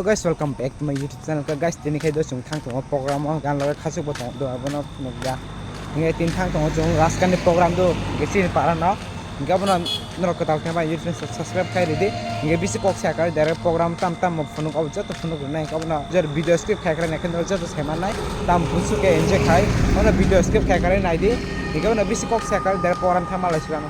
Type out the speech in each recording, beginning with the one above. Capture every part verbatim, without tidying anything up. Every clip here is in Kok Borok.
Guys, welcome back to my YouTube channel. Ka guys, tini khai do chwng thang tongo program o, gan logoi khasuk bo tongo do, abono phunukya. Hingke tini thang tongo chwng Raskani program do, hingke chini para no. Hingke abono norok kwtal khe bai YouTube channel subscribe khai ridi. Hingke bisi kok sa kar direct program tam tam mo phunuk, abo joto phunuk rwnai, hingke abono jor video skip khai khe nai khe norok joto sai mannai. Tam busu khe enjoy khai, abono video skip khai khe nai di. Hingke abono bisi kok sa kar direct program thang ma lai sugano.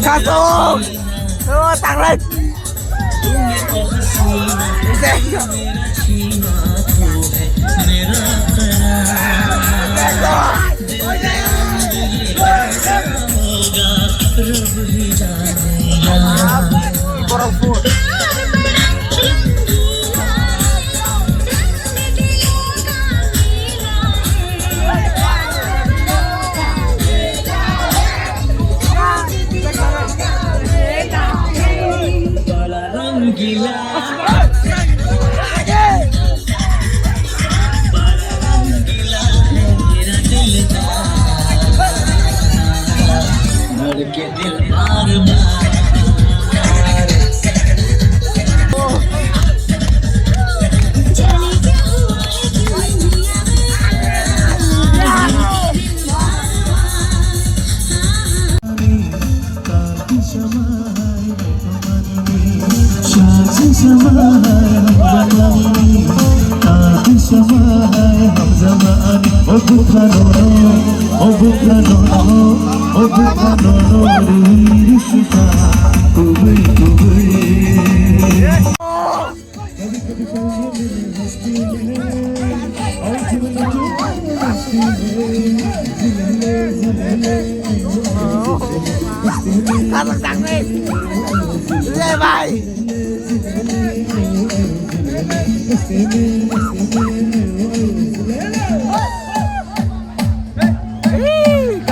Kaso! Oh, tanglai!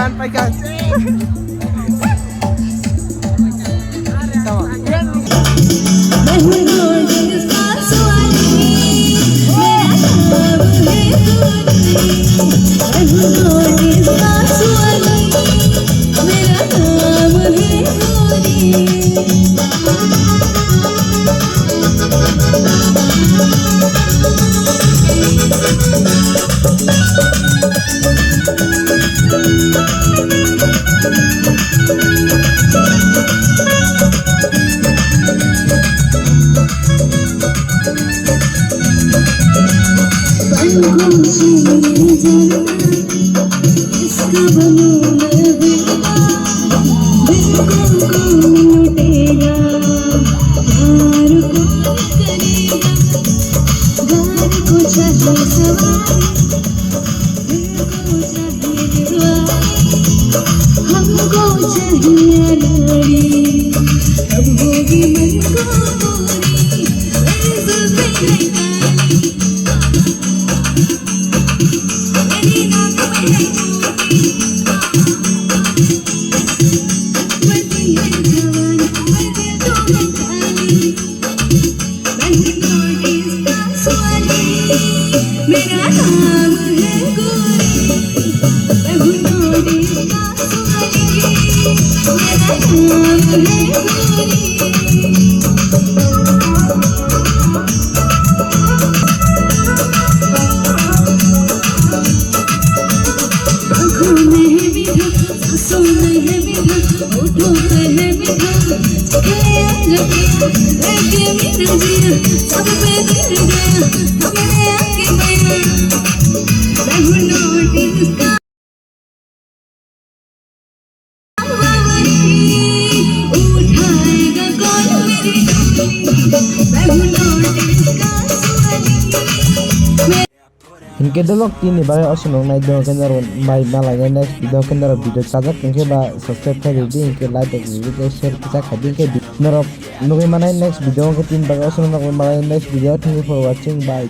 Gan paikha. तुमको चाहिए लड़ी, अब होगी मन को बोरी, ऐ जुल्फे है काली। मेरी नाक में है मोती, बढ़ती है जवानी, मैं दिल को है काली। मैं हूँ नॉर्थ ईस्ट का सुआली, मेरा नाम है गोरी। मैं हूँ नॉर्थ ईस्ट का सुआली, मेरा नाम है गोरी। आँखों में है मीठा, सांसों में है मीठा, होठों पे है मीठा। चले आ जा पिया, लेके मेरा जिया, सब पे गिर गया, हमने आके बया। मैं हूँ नॉर्थ ईस्ट का बावली, उठाएगा कौन मेरी डोली? मैं हूँ नॉर्थ ईस्ट का Suvali. Hinkhe dolok tini bagwi osonok nai do khe norok mai malainai next video khe norok video chajak hinkhe ba subscribe khai ridi hinkhe like rok ridi khe share kisa khai di hinkhe norok nugwi manai next video khe tini bagwi osonok nugwi manai next video. Thank you for watching, bye.